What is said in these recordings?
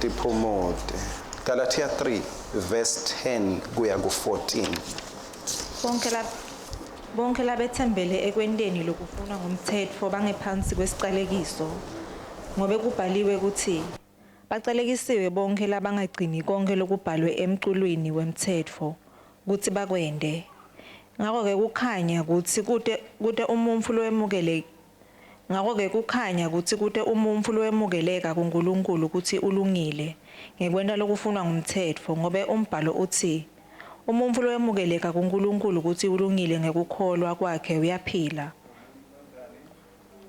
Sitiphumute. Galatia 3 verse 10 kuya ku-14. Bonke lab bonke labetsembele ekwenteni lokufunwa ngumtsetfo bangephansi kwesicalekiso, ngobe kubhaliwe kutsi, Bacalekisiwe bonkhe labangagcini konkhe lokubhalwe emculwini wemtsetfo kutsi bakwente. Ngako-ke kukhanya kutsi kute kute umuntfu lowemukele Ngako-ke kukhanya kutsi kute umuntfu lowemukeleka kuNkulunkulu kutsi ulungile ngekwenta lokufunwa ngumtsetfo, ngobe umBhalo utsi, Umuntfu lowemukeleka kuNkulunkulu kutsi ulungile ngekukholwa kwakhe uyaphila.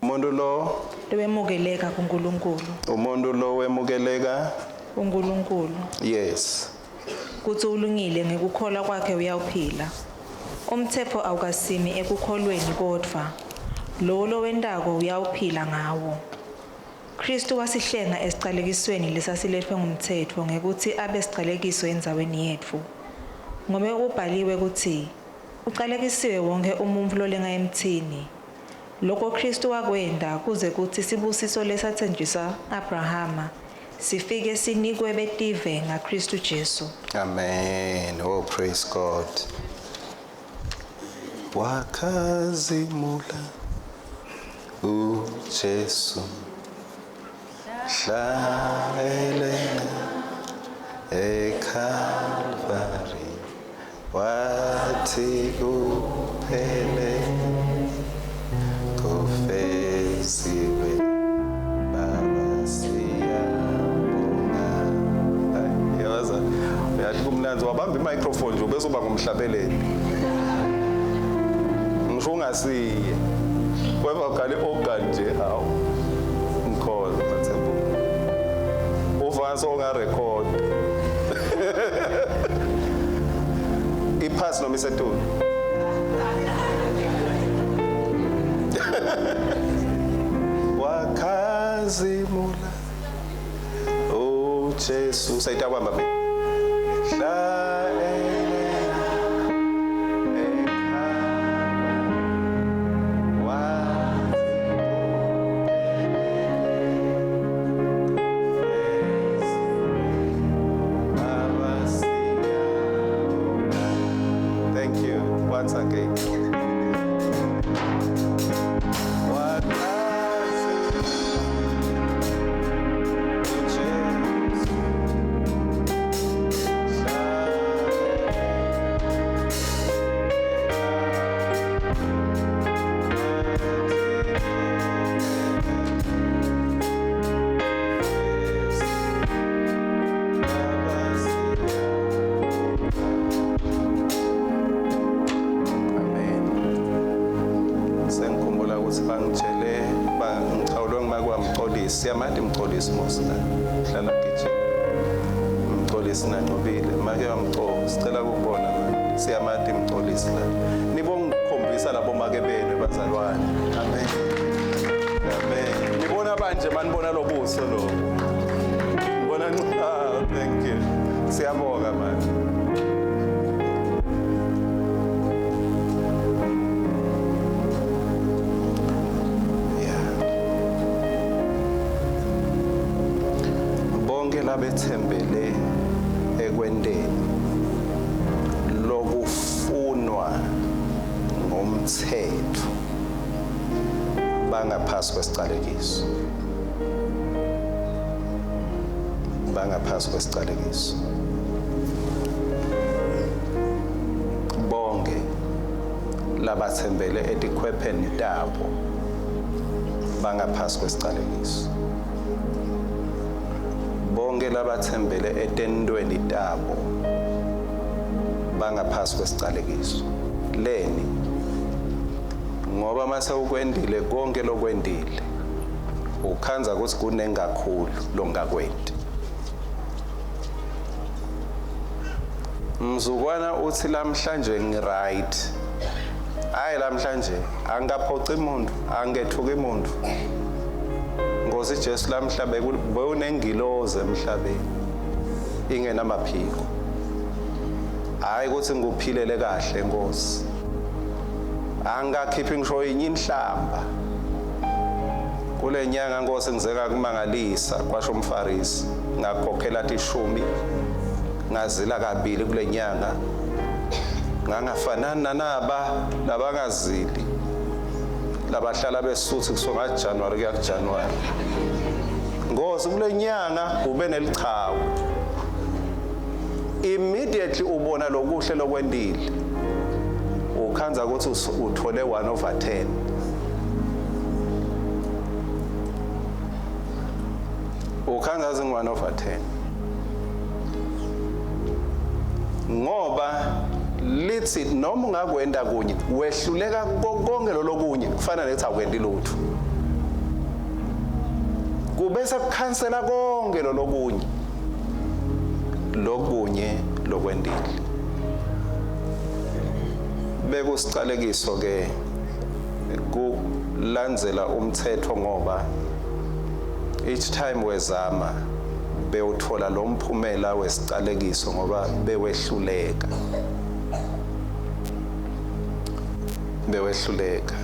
Umuntu lo Lowemukeleka kuNkulunkulu. Umuntu lo wemukeleka kuNkulunkulu. Yes. Kutsi ulungile ngekukholwa kwakhe uyawuphila. Umtsetfo awukasimi ekukholweni kodvwa, Lowo lowentako uyawuphila ngawo. Khristu wasihlenga esicalekisweni lesasiletfwe ngumtsetfo ngekutsi abe sicalekiso endzaweni yetfu. Ngobe kubhaliwe kutsi, Ucalekisiwe wonkhe umuntfu lolenga emtsini. Loko Khristu wakwenta kuze kutsi sibusiso lesatsenjiswa Abrahama sifike sinikwe betive ngaKhristu Jesu. Amen. Oh, praise God. Wakhazimula uJesu hlaelenga eCalvary wathi kuphele kufeziwe baba siyabonga. Yawaza uyathi kumnanzi wabamba i-microphone nje ubese uba ngumhlabeleli ngisho ungasiye weva ugale organ nje hawu ngikhona Mathembu uvansi ongarekhodi iphasi noma isetulu wakhazimula uJesu sayitawubamba mina hla Thank you once again. Amen. Sengikhumbula ukuthi bangitshele bangichawulwe ngimake wamxolisi. Siyamati Mxolisi mos la. Hlala gijima. Mxolisi nanqobile. Make wamxo sicela ukubona manje. Siyamati Mxolisi la. Nibongikhombisa labo make benu bazalwane. Amen. Amen. Nibona banje manibona lobuso lo. Ngibona ah, thank you. Siyabonga manje. Yeah. Bonke labethembele ekwenteni lokufunwa ngumthetho bangaphasi kwesicalekiso. Bangaphasi kwesicalekiso. Bonke labathembele etikhwepheni tabo bangaphasi kwesicalekiso. Bonke labathembele etentweni tabo bangaphasi kwesicalekiso. Leni? Ngoba mase ukwendile konke lokwendile ukhandza ukuthi kuningi kakhulu longakwenti. Mzukwana uthi lamhlanje ngiright. Hayi lamhlanje angikaphoci umuntu, angethuki umuntu. Nkosi Jesu lamhla bewunengilozi emhlabeni ingenamaphiko. Hayi ukuthi ngikuphilele kahle Nkosi. Angikakhiphi ngisho inye inhlamba. Kule nyanga Nkosi ngizeka kumangalisa kwasho umFarisi. Ngakhokhela tishumi, ngazila kabili kule nyanga, ngangafanani nanaba labangazili, labahlala besuthi kusuka ngaJanuary kuya kuJanuary. Ngosi kule nyanga ube nelichawe, immediately ubona lokuhle lokwentile, ukhandza ukuthi uthole 1 over 10. Ukhandza zingu 1 over 10, ngoba lithi noma ungakwenda kunye wehluleka konke lolokunye, kufana nethi awukwenti lutho, kubese kukhansela konke lolokunye, lokunye lokwendile. Bekusicalekiso ke kulandzela umthetho, ngoba each time wezama bewuthola lo mphumela wesicalekiso, ngoba bewehluleka, bewehluleka.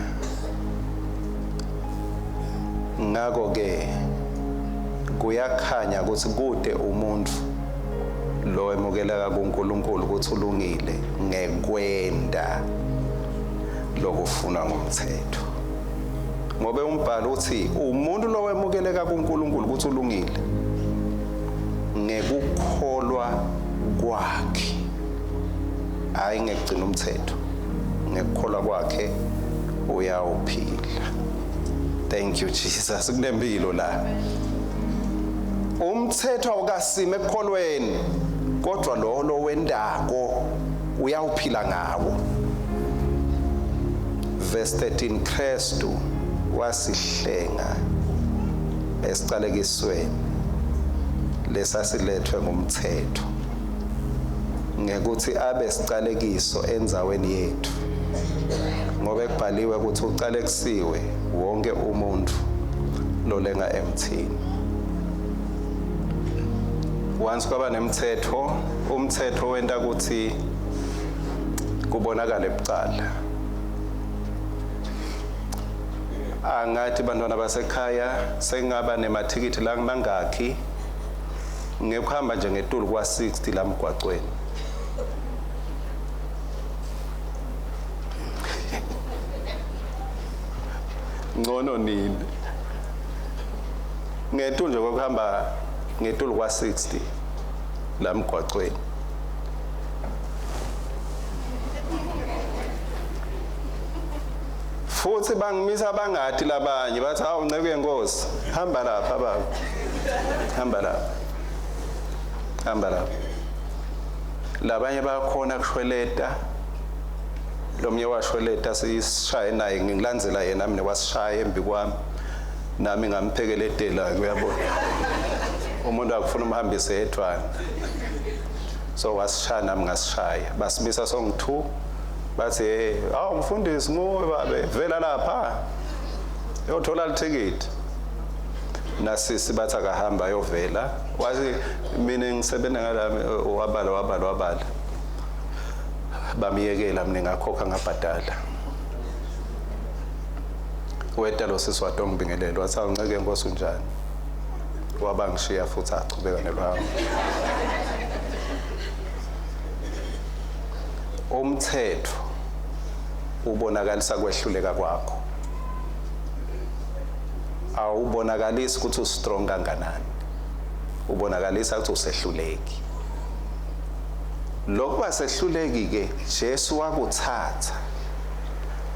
Ngakho ke kuyakhanya ukuthi kude umuntu lo emukeleka kuNkulunkulu ukuthi ulungile ngekwenda lokufunwa ngumthetho, ngoba umbhalo uthi umuntu lo wemukeleka kuNkulunkulu ukuthi ulungile ngekukholwa kwakhe, hayi ngekugcina umthetho. Ngekukholwa kwakhe uyawuphila. Thank you, Jesus. Kunempilo la. Umthetho awukasime ekukholweni, kodwa lo lowendako uyawuphila ngawo. Verse 13, Kristu wasihlenga esicalekisweni lesasilethwe ngumthetho, ngekuthi abe sicalekiso endzaweni yethu, ngoba kubhaliwe ukuthi ucalekisiwe wonke umuntu lolenga emthini. Once kwaba nemthetho, umthetho wenta ukuthi kubonakale bucala. Angathi bantwana basekhaya sengaba nemathikithi la mangakhi ngekuhamba nje ngetulu kwa 60 la mgwaqweni. Ngcono nini ngetulu nje kokuhamba ngetulu kwa 60 la mgwaqweni. Futhi bangimisa bangathi labanye bathi, "Hawu, nceke yenkosi, hamba lapha baba, hamba lapha, hamba lapha." Labanye bakhona kushweleta, lomnye washweleta sishaye naye, ngilandzela yena mina, wasishaya embi kwami, nami ngamphekeletela. Uyabona, umuntu akufuna umhambise yedwana, so wasishaya nami ngasishaya. Basimisa songu-2, bathi, "Hey, awu mfundisi, nguwe babe, vela lapha yothola lithikithi." Nasisi bathi akahamba ayovela, wathi, "Mina ngisebenza ngalami." Wabala, wabala, wabala, bamiyekela. Mina ngakhokha, ngabhadala. Weta lo sisi watongibingelela, wathi, "Awu, nceke enkosi, unjani?" Wabangishiya futhi achubeka nelwami. Umthetho ubonakalisa kwehluleka kwakho, awubonakalisi ukuthi ustrong kanganani, ubonakalisa ukuthi usehluleki. Lokuba sehluleki ke, Jesu wakuthatha,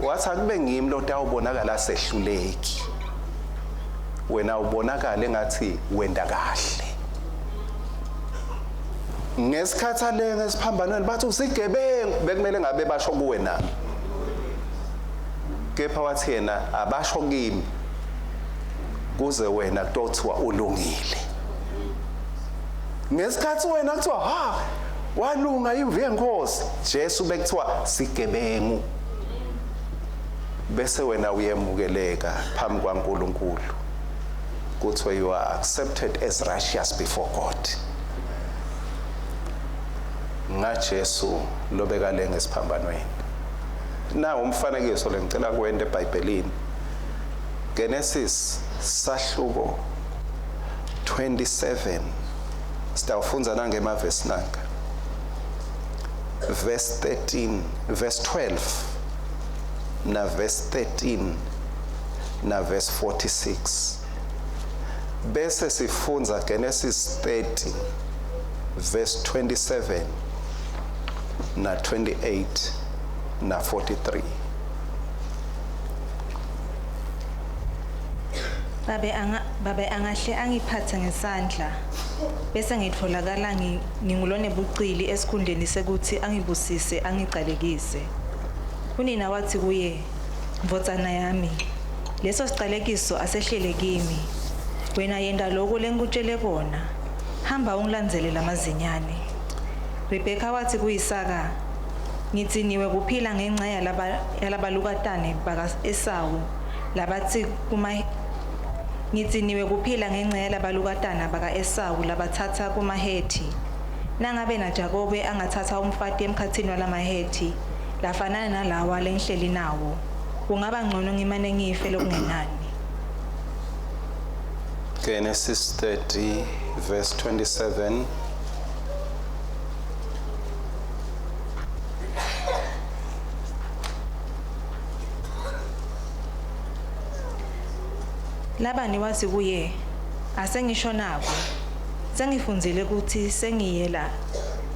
wathi, "Akube ngimi lotawubonakala sehluleki, wena ubonakala engathi wenda kahle." Ngesikhathi alenga esiphambanweni bathi usigebengu, bekumele ngabe basho kuwe nami, kepha wathi yena abasho kimi, kuze wena kutothiwa ulungile. Ngesikhathi wena kuthiwa, "Ha, walunga imvu yenkosi," Jesu bekuthiwa sigebengu, bese wena uyemukeleka phambi kwaNkulunkulu, kuthiwa you are accepted as righteous before God ngaJesu lobeka ngesiphambanweni. Na umfanekiso lengicela kuwenta eBhayibhelini, Genesis sahluko 27. Sitawufundza nangemavesi nanka. Verse 13, verse 12 na verse 13 na verse 46. Bese sifundza Genesis 30 verse 27 na 28 na 43. Babe anga babe angahle angiphathe ngesandla bese ngitfolakala ngingulonebucili esikhundleni sekuthi angibusise angicalekise. Unina wathi kuye, "Ndvodzana yami, leso sicalekiso asehlele kimi. Wena yenta loku lengikutjele kona. Hamba ungilandzele lamazinyane." Rebheka wathi kuIsaka, "Ngidziniwe kuphila ngenca yalaba yalabalukatane baka-Esawu labatsi kuma Ngidziniwe kuphila ngenca yalabalukatana baka-Esawu labatsatsa kumaHethi. Nangabe naJakobe angatsatsa umfati emkhatsini walamaHethi, lafanana nalawa lengihleli nawo, kungaba ncono ngimane ngife lokungenani." Genesis 30 verse 27. Labani watsi kuye, Asengisho naku, sengifundzile kutsi sengiye la,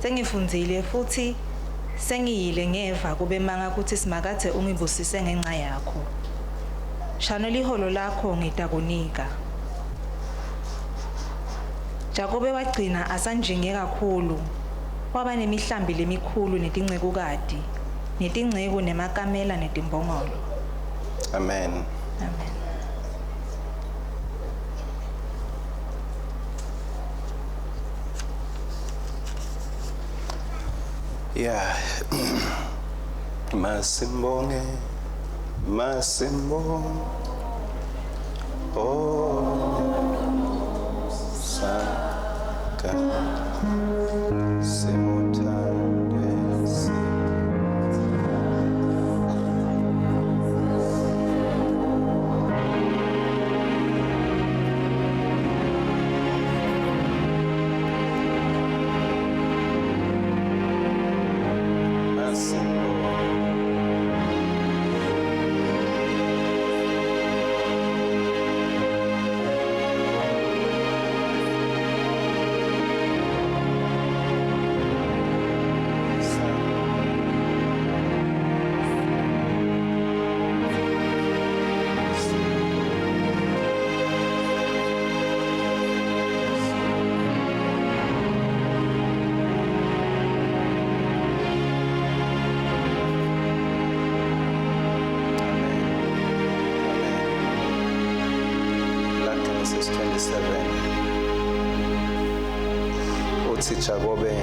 sengifundzile futsi sengiyile ngeva kubemanga kutsi Simakadze ungibusise ngenca yakho. Shano liholo lakho ngitakunika. Jakobe wagcina asanjinge kakhulu, waba nemihlambi lemikhulu netincekukati, netinceku nemakamela netimbongolo. Amen. Amen. Yeah. Masimbonge, masimbonge. Oh, saka simuthande si. Masimbonge. La Genesis 27 uthi Jakobe,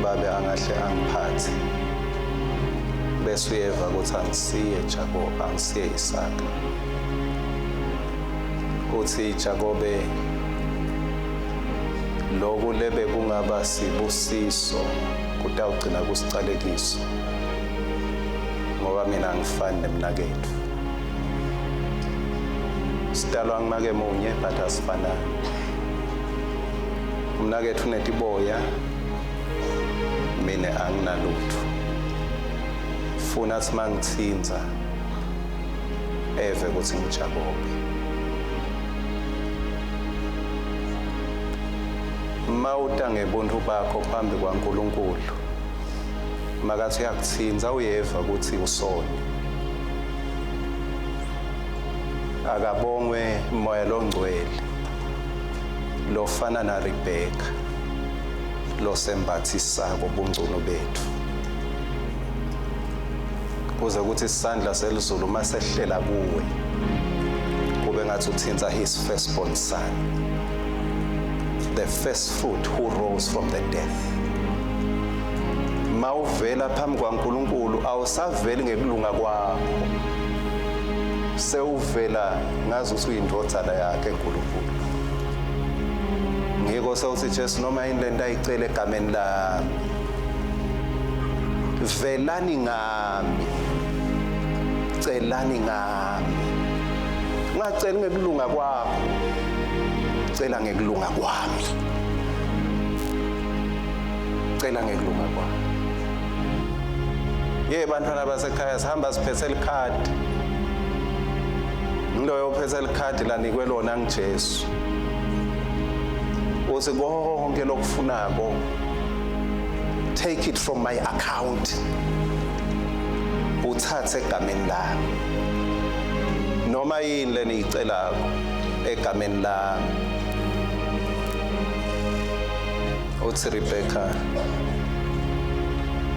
babe angahle angiphathe, bese uyeva ukuthi angisiye Jakobe, angisiye Isaka. Uthi Jakobe, lokhu lebe kungaba sibusiso kutawugcina kusicalekiso, ngoba mina angifani nemnaketfu. Sidalwa ngimake munye, but asifanani. Umnaketfu unetiboya, mina anginalutho. Funa athi mangithinza eve ukuthi ngiJakobe. Mawuta ngebuntu bakho phambi kwaNkulunkulu, makathi uyakuthinza uyeva ukuthi usoni. Akabongwe moya longcwele lofana na Rebecca losembathisako bungcono bethu, kuze kuthi isandla selizulu masehlela kuwe kube ngathi uthinta his firstborn son, the first fruit who rose from the death. Mawuvela phambi kwaNkulunkulu awusaveli ngekulunga kwakho, sewuvela ngazi ukuthi uyindvodzana yakhe uNkulunkulu. Ngiko sewuthi Jesu, noma yini lento ayicele egameni lami, velani ngami, celani ngami. Ungaceli ngekulunga kwakho, cela ngekulunga kwami. Cela ngekulunga kwakho. Ye bantwana basekhaya, sihamba siphethe likhadi. Ngiloyo ophethe likhadi lanikwe lona nguJesu. Uthi konke lokufunako, take it from my account, uthathe egameni lami. Noma yini leniyicelako egameni lami. Uthi Rebecca,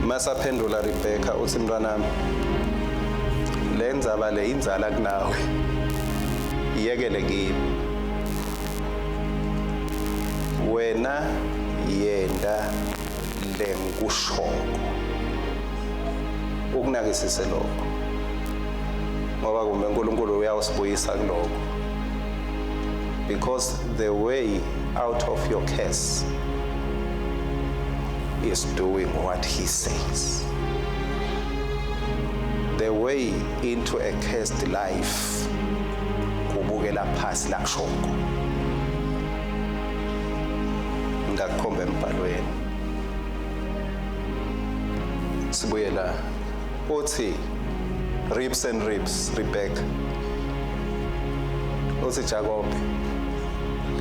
masaphendula Rebecca uthi, mntwanami, le ndzaba le inzala kunawe, iyekele kimi. Wena yenda lengikushoko, ukunakisise lokho, ngoba kumbe uNkulunkulu uyawusibuyisa kuloko, because the way out of your curse is doing what he says. The way into a cursed life kubukela phasi lakushoko. Ngakukhomba embhalweni. Sibuye la, uthi ribs and ribs. Rebecca uthi, Jacob,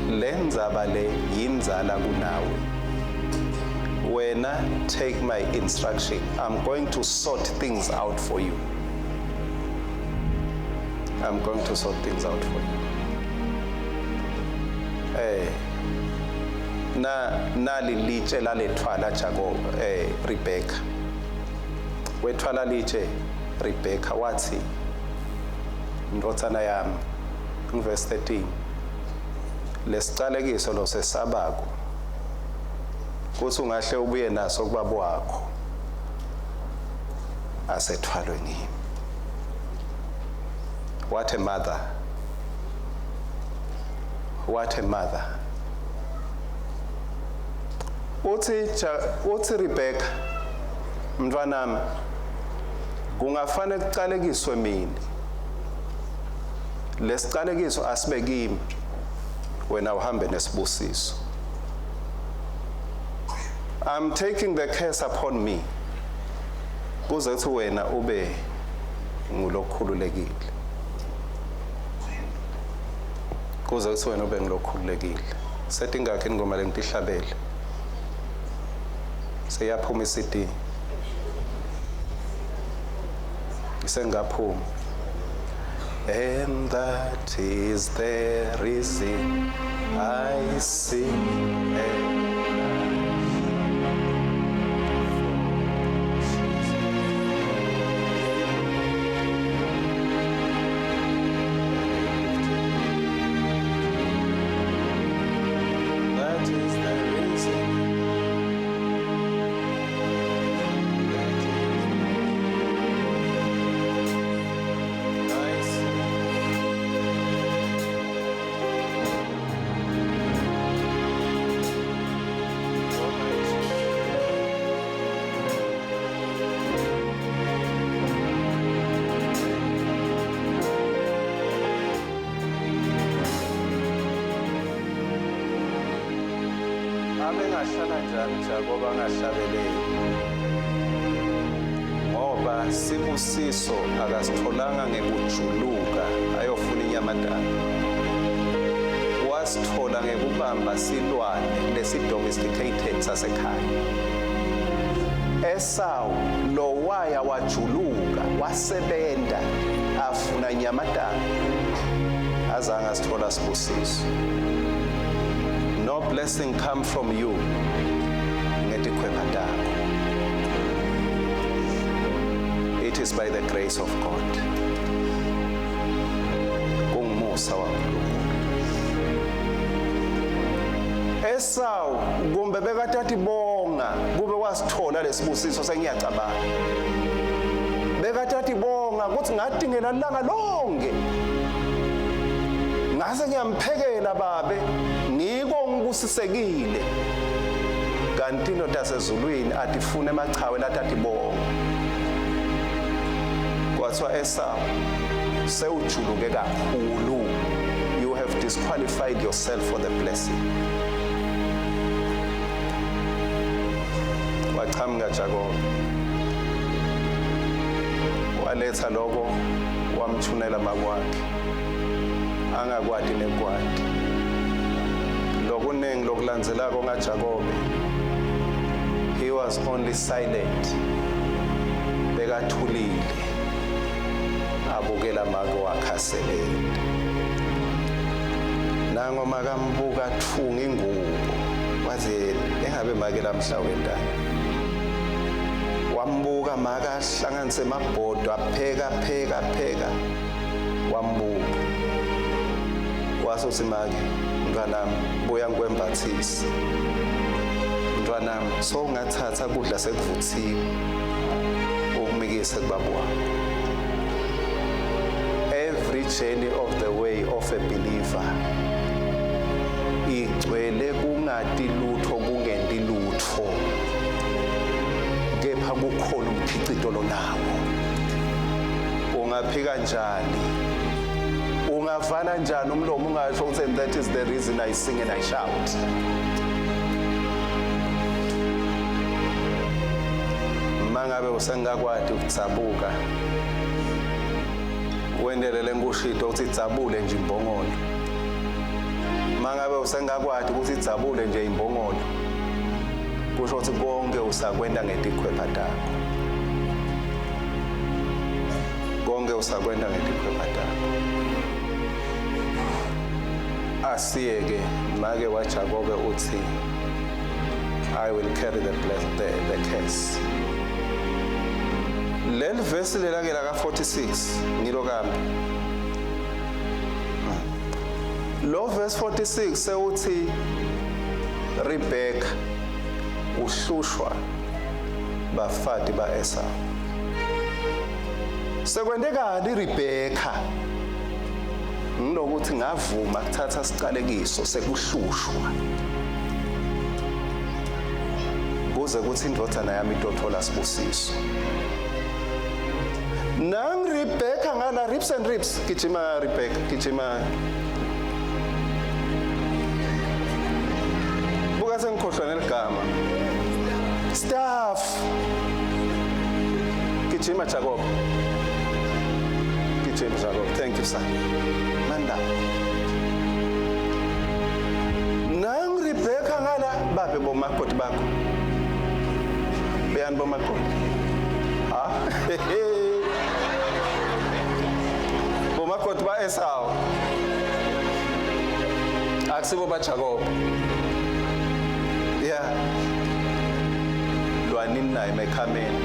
le ndzaba le yinzala kunawe. Wena take my instruction. I'm going to sort things out for you. I'm going to sort things out for you. Na nali litshe lalethwala Jacob, Rebecca wethwala litshe. Rebecca wathi, ndvodzana yami, verse 13, lesicalekiso losesabako kuthi ungahle ubuye naso kubaba wakho asethwalwe ngimi. What a mother! What a mother! Uthi uthi Rebecca, mntwanami, kungafane kucalekiswe mina, lesicalekiso asibe kimi, wena uhambe nesibusiso. I'm taking the curse upon me kuze kuthi wena ube ngulokhululekile, kuze kuthi wena ube ngulokhululekile. Setingakhi ingoma lengitihlabele? Seyaphuma iCD, isengaphuma. And that is the reason I sing and I shout for Jesus. That is the reason. That is the reason I sing. For my Jesus. Abengahlala njani Jakob angahlabeleli? Ngoba sibusiso akasitholanga ngekujuluka ayofuna inyamatane, wasithola ngekubamba silwane lesidomesticated sasekhaya. Esau lo waya wajuluka wasebenta afuna inyamatane, azange asithola sibusiso. No blessing come from you ngetikhwepha takho. It is by the grace of God, kungumusa waNkulunkulu. Esau kumbe bekatati bonga kube wasithola lesibusiso. Sengiyacabanga bekatati bonga ukuthi ngatingela ilanga lonke, ngase ngiyamphekela babe, ngiko ngibusisekile. Kanti into tasezulwini atifune emachawe latatibonga. Kwathiwa, Esau, sewujuluke kakhulu, you have disqualified yourself for the blessing. Wachamuka Jakobe. Waletha lokho wamthunela makwakhe. Angakwati nekwati. Lokuningi lokulandzelako ngaJakobe. He was only silent. Bekathulile. Abukela make wakhe asebenza. Nango makambuka thunga ingubo. Waze engabe make lamhla wendani. Wambuka maka ahlanganise emabhodo apheka pheka pheka. Wambuka. Wase uthi make mntwanami buya ngikwembathise. Mntwanami so ungathatha kudla sekuvuthiwe ukumikise kubaba wakho. Every journey of the way of a believer igcwele kungati lutho kungenti lutho kepha kukhona umkhicito lonawo. Ungaphika njani? Ungavala njani umlomo ungasho ukuthi and that is the reason I sing and I shout. Mangabe usengakwati ukudzabuka wendelele ngikushito ukuthi idzabule nje imbongolo. Mangabe usengakwati ukuthi idzabule nje imbongolo kusho ukuthi konke usakwenta ngetikhwepha takho. Konke usakwenta ngetikhwepha takho. Asiyeke make waJakobe uthi I will carry the curse. Leli verse lelake la ka 46 ngilo kambi. Lo verse 46 sewuthi Rebecca uhlushwa bafati baEsau. Sekwentekani Rebecca? Ngilokuthi ngavuma kuthatha sicalekiso sekuhlushwa. Kuze kuthi indodana yami itothola sibusiso. Nang Rebecca ngala rips and rips gijima Rebecca gijima. Buka sengikhohlwa neligama. Staff. Gijima Jacob. Gijima Jacob. Thank you sir. Manda. Nang Rebecca ngala babe bomakoti bakho. Beyani bomakoti. Ha? Bomakoti ba Esau. Akusibo ba Jacob. Yeah. Lwanini naye mekhameni.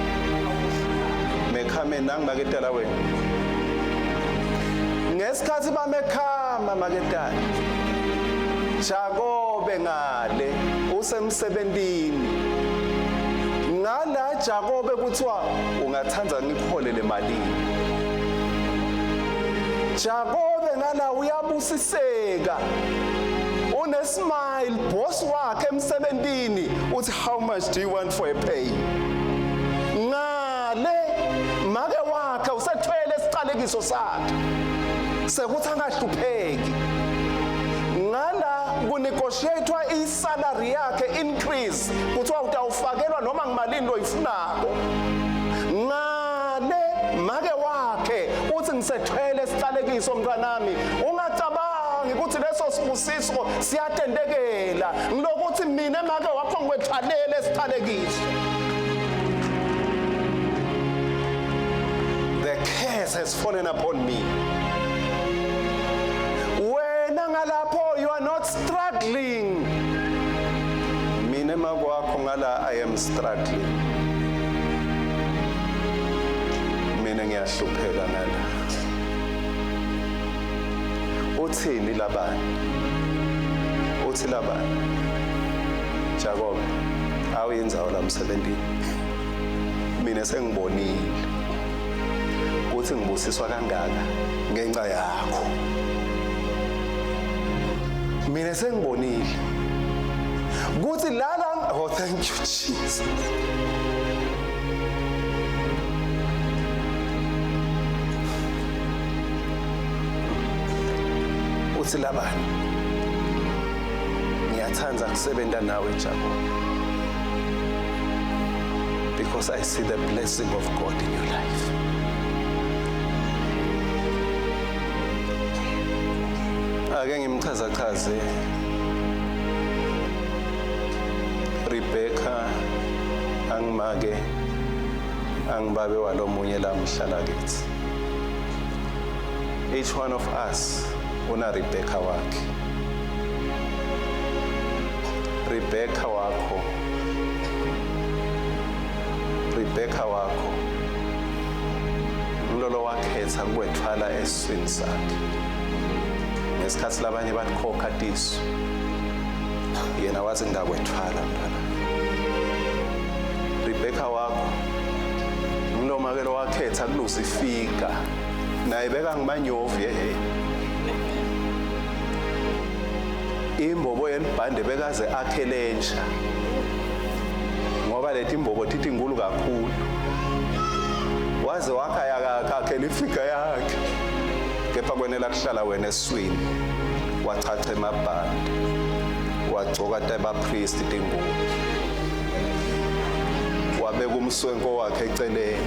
Mekhameni nangimaketela wena. Ngesikhathi bamekhama maketala. Jakobe ngale usemsebentini. Ngala Jakobe kuthiwa ungathanda ngikuholele malini. Jakobe ngala uyabusiseka. Unesmile boss wakhe emsebentini uthi how much do you want for a pay? Ngale make wakhe usethwele isicalekiso sakhe. Sekuthi angahlupheki. Ngala kunegotiatewa isalary yakhe increase kuthiwa utawufakelwa noma ngimalini loyifunako. Ngale make wakhe uthi ngisethwele isicalekiso mntwanami ungacabangi ukuthi leso sibusiso siyatendekela ngilokuthi mina make wakho ngikwethwalele isicalekiso. The curse has fallen upon me. Wena ngalapho you are not struggling. Mina makwakho ngala I am struggling. Mina ngiyahlupheka ngala. Uthini Labani? Uthi Labani? Jacob, awuyindzawo la emsebentini. Mina sengibonile ukuthi ngibusiswa kangaka ngenxa yakho. Mina sengibonile kuthi lala, oh thank you Jesus. Uthi Labani, ngiyathanda kusebenza nawe Jacob. Because I see the blessing of God in your life. Ake ngimchaza chaze Rebecca angimake angibabe walomunye la mhlala kithi. Each one of us una Rebecca wakhe. Rebecca wakho, Rebecca wakho ngilolo wakhetha kwethwala esiswini sakhe ngesikhathi labanye bathi khokha tisu, yena wathi ngingakwethwala mntwana. Rebecca wakho ngiloma ke lo wakhetha kulusifika naye beka ngimanyovu yehe imbobo yelibhande bekaze akhe lensha ngoba leti imbobo tithi inkulu kakhulu, waze wakha yakakhe lifika yakhe, kepha kwenela kuhlala wena esiswini, wachacha emabhande, wagcoka tebapriest tingubo, wabeka umswenko wakhe eceleni,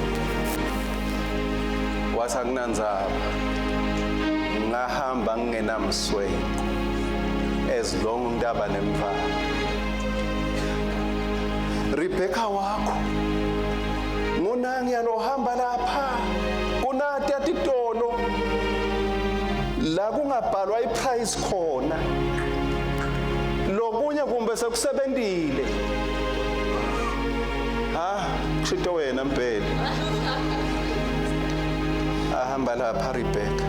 wathi akunandzaba ngahamba ngingenamswenko as long ngintaba nemntwana. Rebecca wakho ngunangi yalohamba lapha kunati atitolo la kungabhalwa iprice khona, lokunye kumbe sekusebentile. Ha, kushito wena mpela. Ahamba lapha Rebecca,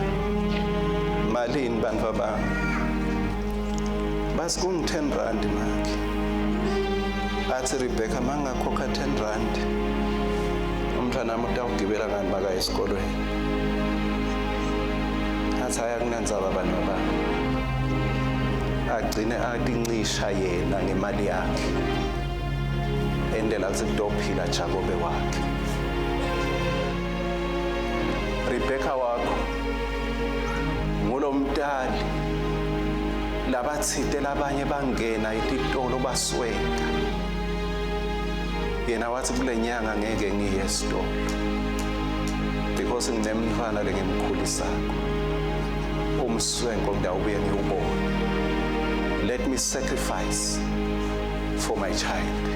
malini bantu bami? Basi kungu 10 rand makhe. Athi Rebecca, mangakhokha 10 rand umntwana wami utawugibela ngani makaye esikolweni? Athi hhayi, akunandzaba bantu bami. Agcine atincisha yena ngemali yakhe endela kutsi kutophila Jakobe wakhe. Rebecca wakho ngulomtali labatsite labanye bangena etitolo baswenka, yena wathi kule nyanga ngeke ngiye esitolo because nginemntfwana lengimkhulisako, umswenko ngidawubuye ngiwubone. Let me sacrifice for my child.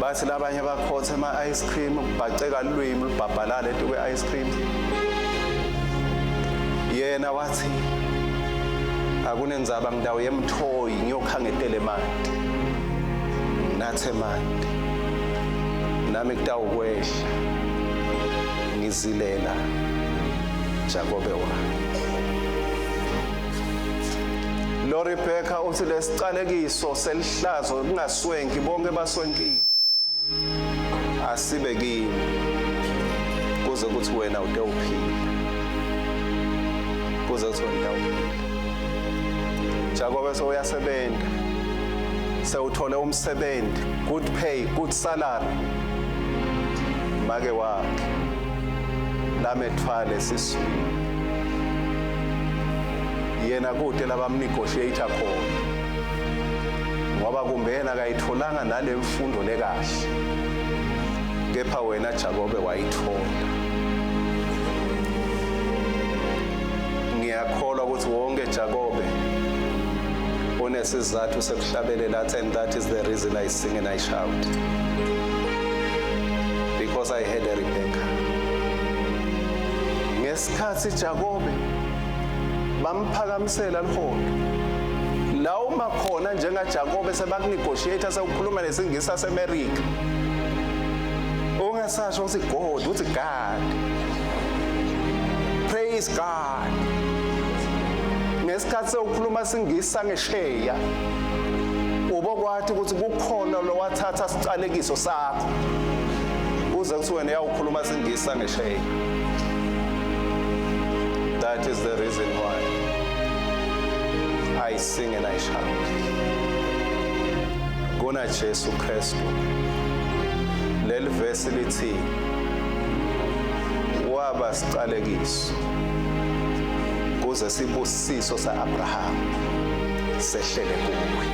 Bathi labanye bakhotha ema-ice cream, kubhaceka lulwimi lubhabhalala etukwe-ice cream, yena wathi akunendzaba, ngidawo yemthoyi ngiyokhangetela emanti, nginathe emanti nami kutawukwehla ngizilela Jakobe wami. Lo Rebecca uthi lesicalekiso selihlazo kungaswenki bonke baswenkile asibe kimi kuze kuthi wena ude uphila, kuze kuthi wena uphila. Jakobe sewuyasebenza, sewuthole umsebenzi, good pay, good salary. Make wakhe lamethwale esiswini yena kude labamnegotiate khona ngoba kumbe yena akayitholanga nale mfundo lekahle, kepha wena Jakobe wayithola. Ngiyakholwa ukuthi wonke Jakobe unesizathu sekuhlabelela athi, "And that is the reason I sing and I shout, because I had a Rebecca." Ngesikhathi Jakobe bamphakamisela liholo la uma khona njengaJakobe sebakunegotiate, sewukhuluma nesingisi saseMerica, ungasasho ukuthi God, uthi God, praise God. Ngesikhathi sewukhuluma singisi sangesheya, ubokwathi ukuthi kukhona lo wathatha sicalekiso sakho uze kuthi wena uyawukhuluma singisi sangesheya. That is the reason why I sing and I shout. Kuna Jesu Kristu. Leli verse lithi waba sicalekiso kuze sibusiso saAbraham sehlele kuwe,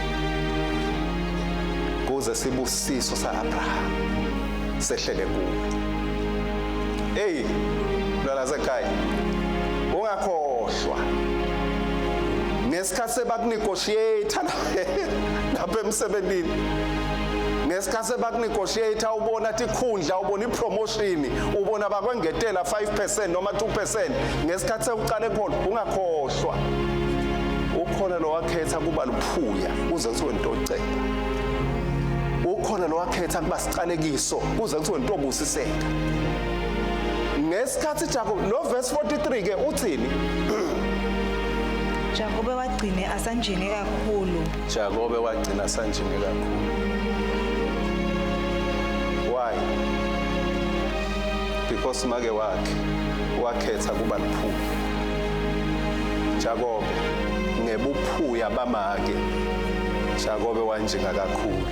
kuze sibusiso saAbraham. sehlele kuwe. Hey, mntwana sekhaya, ungakhohlwa ngesikhathi sebakunegotiate lapha emsebentini, ngesikhathi sebakunegotiate, ubona tikhundla, ubona ipromotion, ubona bakwengetela 5% noma 2%, ngesikhathi sekuqale khona, ungakhohlwa ukhona lo wakhetha kuba luphuya kuze kuthiwe ntocela, ukhona lo wakhetha kuba sicalekiso kuze kuthiwe ntobusiseka. Ngesikhathi Jacob lo verse 43 ke uthini? Jakobe wagcine asanjinge kakhulu. Jakobe wagcina sanjinge kakhulu. Why? Because make wakhe wakhetha kuba liphuya. Jakobe ngebuphuya bamake, Jakobe wanjinga kakhulu.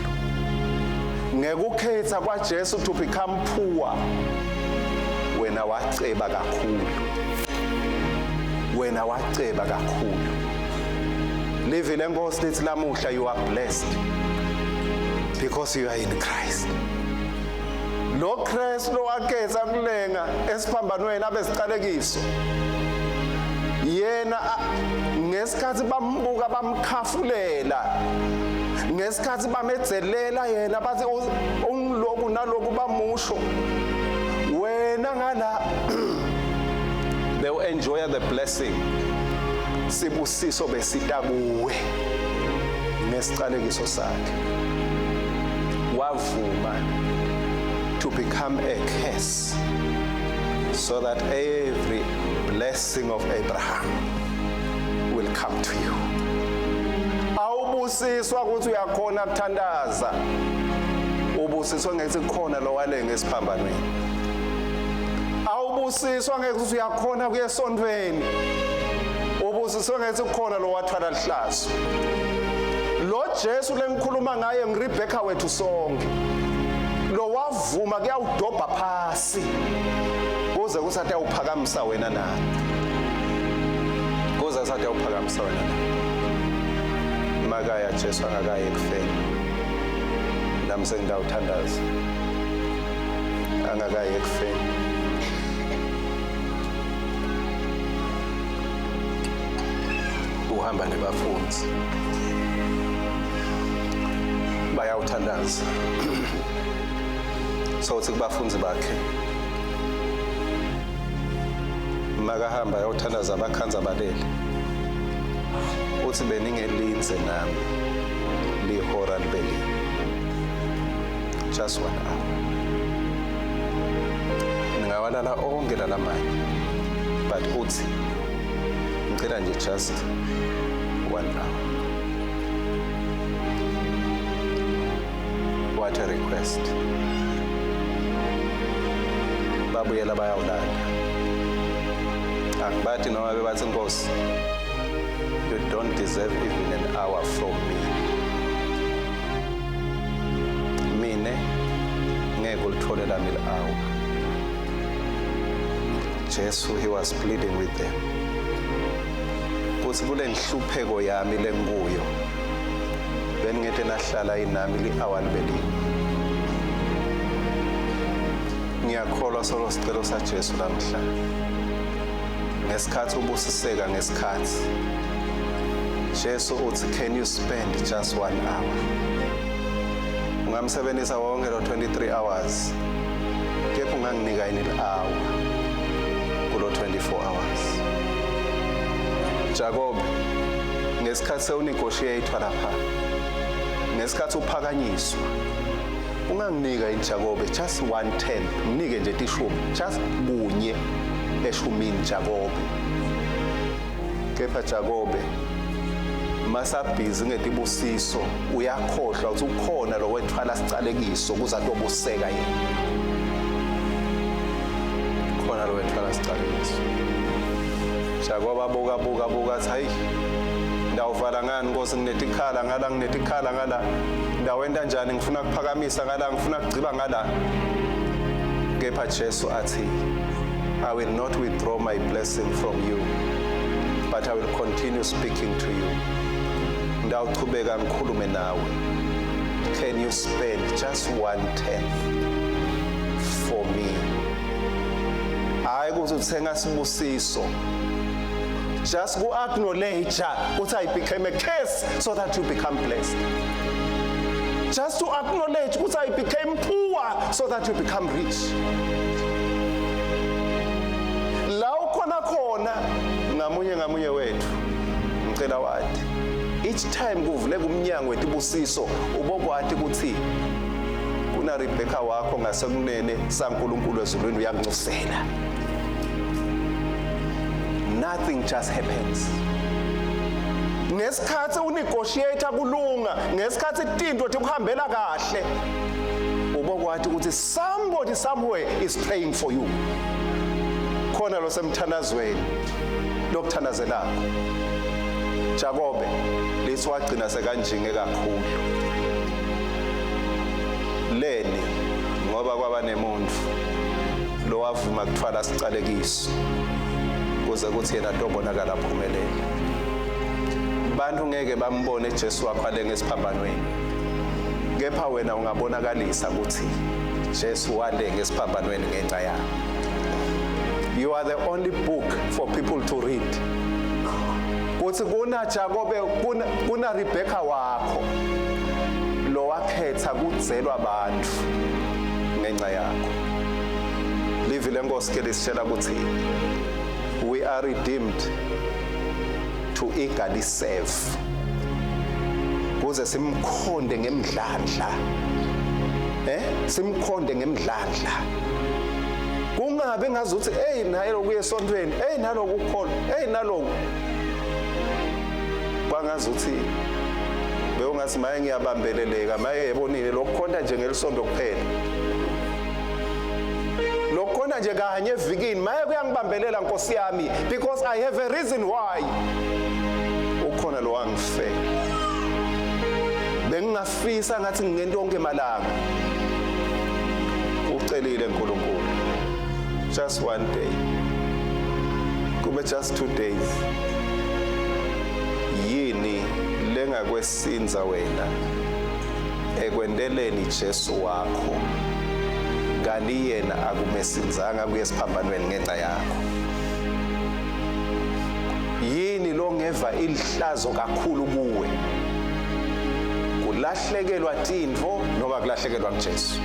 Ngekukhetha kwaJesu to become poor, wena waceba kakhulu, wena waceba kakhulu. Livi lenkosi lithi lamuhla you are blessed because you are in Christ. Lo Christ lo wakhetha kulenga esiphambanweni abe siqalekiso, yena ngesikhathi bambuka, bamkhafulela, ngesikhathi bamedzelela yena, bathi ungiloku naloku, bamusho wena ngala, they will enjoy the blessing. Sibusiso besita kuwe ngesicalekiso sakhe. Wavuma to become a curse so that every blessing of Abraham will come to you. Awubusiswa ukuthi uyakhona kuthandaza, ubusiswa ngethi khona lo walenga esiphambanweni. Awubusiswa ngekuthi uyakhona kuya esontweni, ubusiswe ngethi kukhona lo wathwala lihlazo. Lo Jesu lengikhuluma ngaye ngiRebecca wethu sonke, lo wavuma kuyawudobha phasi kuze kusathi awuphakamisa wena nami, kuze kusathi awuphakamisa wena nami. Makaya Jesu angakayi ekufeni, nami sengidawuthandaza, angakayi ekufeni, uhamba nebafundi bayawuthandaza. So uthi kubafundi bakhe makahamba ayothandaza, bakhanza balele, uthi beningelinze nami lihora libe linye, just one hour, ningawalala onke lalamanye, but uthi ngicela nje just one hour. What a request! Babuyela bayawulala. Akubathi noma bebathi, "Nkosi, you don't deserve even an hour from me, mine ngeke ulithole lami li-hour." Jesu, he was pleading with them kuthi kule nhlupheko yami lenkuyo beningete nahlala inami li-hour libe linye. Ngiyakholwa solo sicelo saJesu lamhla, ngesikhathi ubusiseka, ngesikhathi Jesu uthi, "Can you spend just one hour?" Ungamsebenzisa wonke lo 23 hours, kepha unganginika yini li-hour kulo 24 hours? Jacob, ngesikhathi sewunegotiate lapha, ngesikhathi uphakanyiswa, unganginika yini Jakobe just one tenth? Nginike nje tishumi, just kunye eshumini, Jakobe. Kepha Jakobe masabhizi ngetibusiso, uyakhohlwa ukuthi ukhona lo wethwala sicalekiso kuze atobuseka yena. Khona lo wethwala sicalekiso. Jakobe abuka, buka, buka, athi, "Hayi, ndawuvala ngani Nkosi? Nginetikhala ngala, nginetikhala ngala, ndawenta njani? Ngifuna kuphakamisa ngala, ngifuna kugciba ngala." Kepha Jesu athi, "I will not withdraw my blessing from you, but I will continue speaking to you. Ndawuchubeka ngikhulume nawe. Can you spend just one tenth?" Ukuthi uthenga sibusiso. Just go acknowledge ukuthi I became a curse so that you become blessed. Just to acknowledge ukuthi I became poor so that you become rich. La ukhona khona ngamunye ngamunye wethu, ngicela wathi each time kuvuleka umnyango wetibusiso, ubokwati ukuthi kuna Rebecca wakho ngasekunene saNkulunkulu ezulwini uyakuncusela. Nothing just happens. Ngesikhathi unegotiate kulunga, ngesikhathi tinto tikuhambela kahle, ubokwathi ukuthi somebody somewhere is praying for you. Khona lo semthandazweni lokuthandazelakho. Jakobe lithi wagcina sekanjinge kakhulu leni, ngoba kwaba nemuntu lo wavuma kuthwala sicalekiso kuze kuthi yena tobonakala aphumelele. Bantu ngeke bambone Jesu wakho alenge esiphambanweni, kepha wena ungabonakalisa ukuthi Jesu walenge esiphambanweni ngenxa yakho. You are the only book for people to read kuthi kuna Jakobe, kuna Rebecca wakho lo wakhetha kudzelwa abantu ngenxa yakho. Livi lenkosi ke lisitshela ukuthi we are redeemed to eagerly serve, kuze simkhonde ngemdlandla, simkhonde ngemdlandla, kungabe ngazuthi hey, naye lokuya esontweni, hey, naloku ukukholwa, hey, naloku kwangazuthi bewungathi maye ngiyabambeleleka, maye yebonile lokukhonta nje ngelisonto kuphela, lokukhonta nje kanye evikini, maye kuyangibambelela Nkosi yami, because I have a reason why. Ukhona lo wangife, bengingafisa ngathi ngingento yonke malanga. Ucelile uNkulunkulu just one day, kube just 2 days. Yini lengakwesinza wena ekwendeleni Jesu wakho, kanti yena akumesinzanga kuye esiphambanweni ngenxa yakho? Yini lo ngeva ilihlazo kakhulu kuwe, kulahlekelwa tintfo noma kulahlekelwa nguJesu?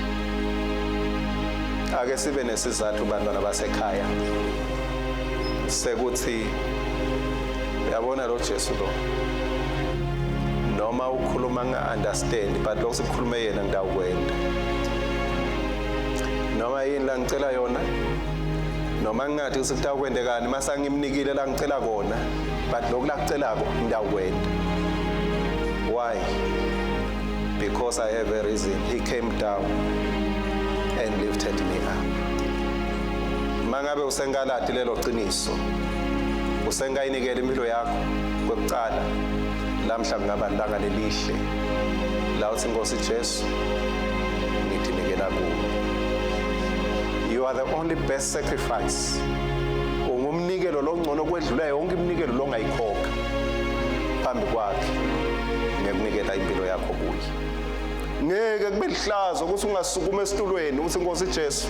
Ake sibe nesizathu, bantwana basekhaya, sekuthi uyabona lo Jesu lo, noma ukhuluma nga-understand, but lokho sikukhulume yena ngidawukwenda, noma yini la ngicela yona, noma ngingathi kutawukwendekani masa ngimnikile la ngicela kona, but lokhu la kucelako ngidawukwenda. Why? Because I have a reason. He came down and lifted me up. Mangabe usengalati lelo qiniso, usengayinikela impilo yakho kwekucala lamhla, kungaba lilanga lelihle la uthi, "Nkosi Jesu, ngithinikela kuwe." You are the only best sacrifice. Ungumnikelo longcono kwedlula yonke iminikelo longayikhokha phambi kwakhe ngekunikela impilo yakho kuye. Ngeke kube lihlazo ukuthi ungasukuma esitulweni uthi, "Nkosi Jesu,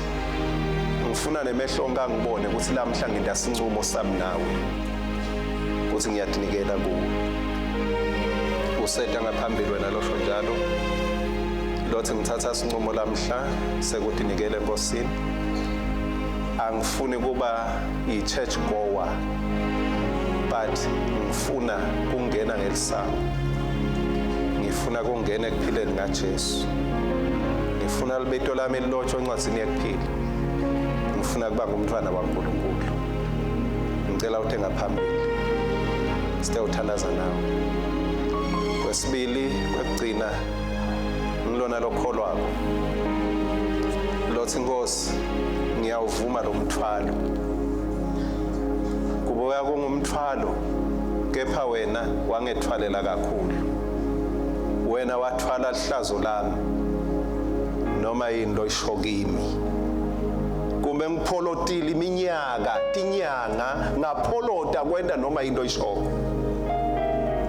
ngifuna nemehlo onke angibone ukuthi lamhla nginda sincumo sami nawe ukuthi ngiyadinikela kuwe." Useta ngaphambili wena losho njalo, lothi ngithatha sincumo lamhla sekudinikela enkosini. Angifuni kuba i-church goer, but ngifuna kungena ngelisango, ngifuna kungena ekuphileni ngaJesu, ngifuna libito lami lilotshwe encwadzini yekuphila, ngifuna kuba ngumntwana waNkulunkulu. Ngicela uthe ngaphambili site uthandaza nawe. Kwesibili, kwekugcina, ngilona lokholwako lothi, "Nkosi, ngiyawuvuma lo mthwalo, kubuya kungumthwalo, kepha wena wangethwalela kakhulu, wena wathwala lihlazo lami. Noma yini loyisho kimi, kumbe ngipholotile iminyaka, tinyanga, ngapholota kwenta noma yini loyishoko,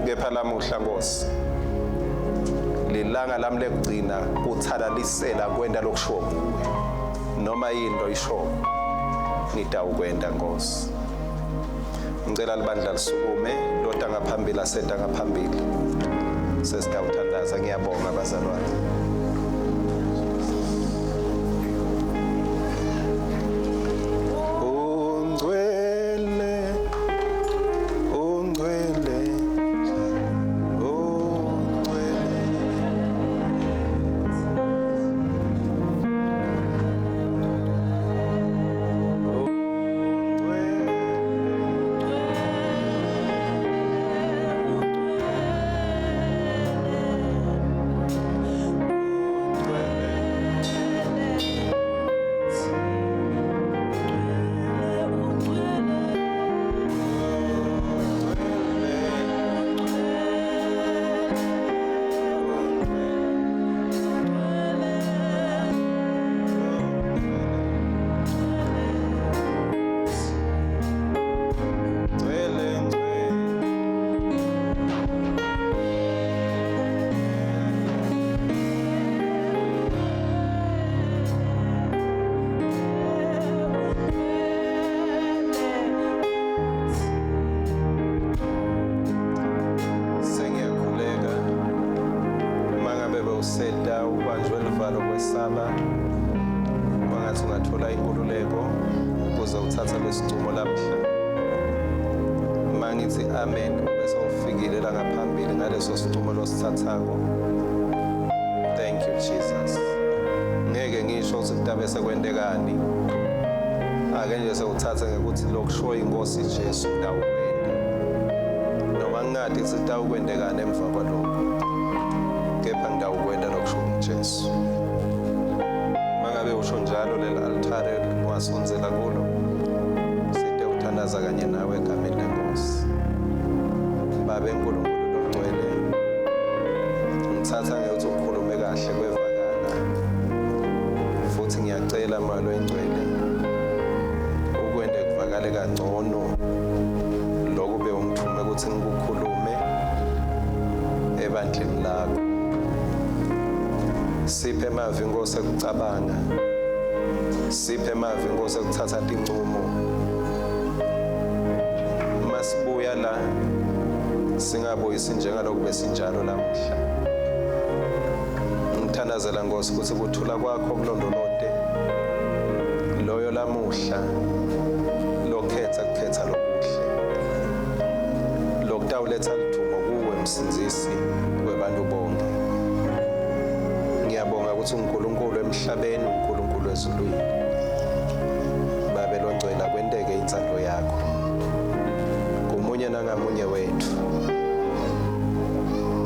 kepha lamuhla Nkosi lilanga lami lekugcina kuthalalisela kwenta lokushiwo kuwe. Noma yini loyishoko Ngitawukwenta Nkosi. Ngicela libandla lisukume, lota ngaphambili aseta ngaphambili. Sesitawuthandaza. Ngiyabonga bazalwane. Ungcwele, ungcwele, ungcwele. Ngcwele, ngcwele. Sengiyakhuleka. Uma ngabe bewuseta ubanjwe livalo kwesaba, kwangathi ungathola inkululeko ukuze uthathe lesincumo lamhla. Uma ngithi amen, bese ufikile la ngaphambili ngaleso sincumo losithathako. Thank you Jesus. Ngeke ngisho ukuthi kutabe sekwentekani. Ake nje sewuthathe ngekuthi lokusho inkosi Jesu ngitawukwenta. Noma ngingadi ukuthi kutawukwentekani emva kwalokho. Kepha ngitawukwenta lokusho uJesu. Mangabe usho njalo, leli altare wasondzela kulo. Site uthandaza kanye nawe egameni lenkosi. Babe uNkulunkulu longcwele, ngithatha ngekuthi ukhulume kahle kwevakala. Futhi ngiyacela Moya loyingcwele ukwente kuvakale kangcono lokhu bewungithume ukuthi ngikukhulume ebandleni lakho. Siphe emavi Nkosi ekucabanga, siphe emavi Nkosi ekuthatha tincumo. Masibuya la singabuyisi njengalokhu besinjalo lamuhla. Ngithandazela Nkosi ukuthi kuthula kwakho kulondolote loyo lamuhla lokhetha kukhetha lokuhle lokutawuletha ludumo kuwe, msindzisi webantu bonke. Ngiyabonga ukuthi uNkulunkulu emhlabeni, uNkulunkulu ezulwini. Babe longcwele, akwenteke intsando yakho kumunye nangamunye wethu.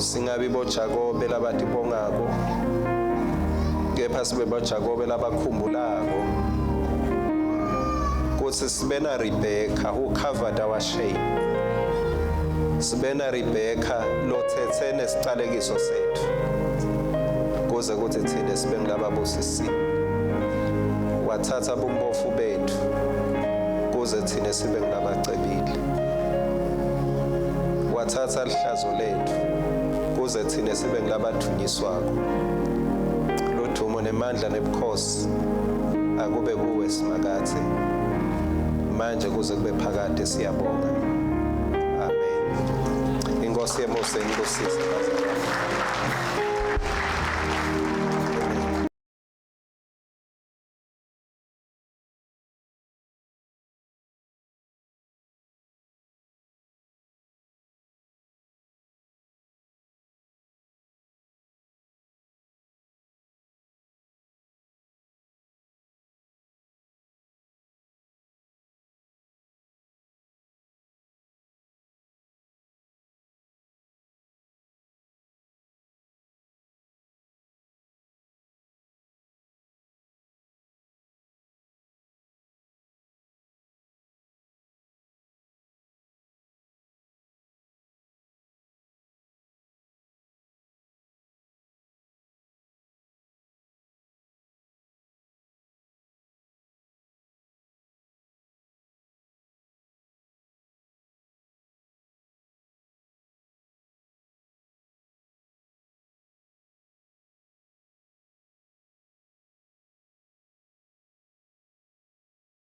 Singabi boJakobe labatibongako, kepha sibe boJakobe labakhumbulako kutsi sibe na Rebecca who covered our shame, sibe na Rebecca lothetse nesicalekiso sethu kuze kuthi thina sibe ngilababusisiwe. Wathatha bumpofu bethu kuze thina sibe ngilabacebile. Wathatha lihlazo lethu kuze thina sibe ngilabadvunyiswako. Ludumo nemandla nebukhosi akube kuwe Simakadze, manje kuze kube phakade. Siyabonga, amen. Inkosi yemuse inibusise bazalwane.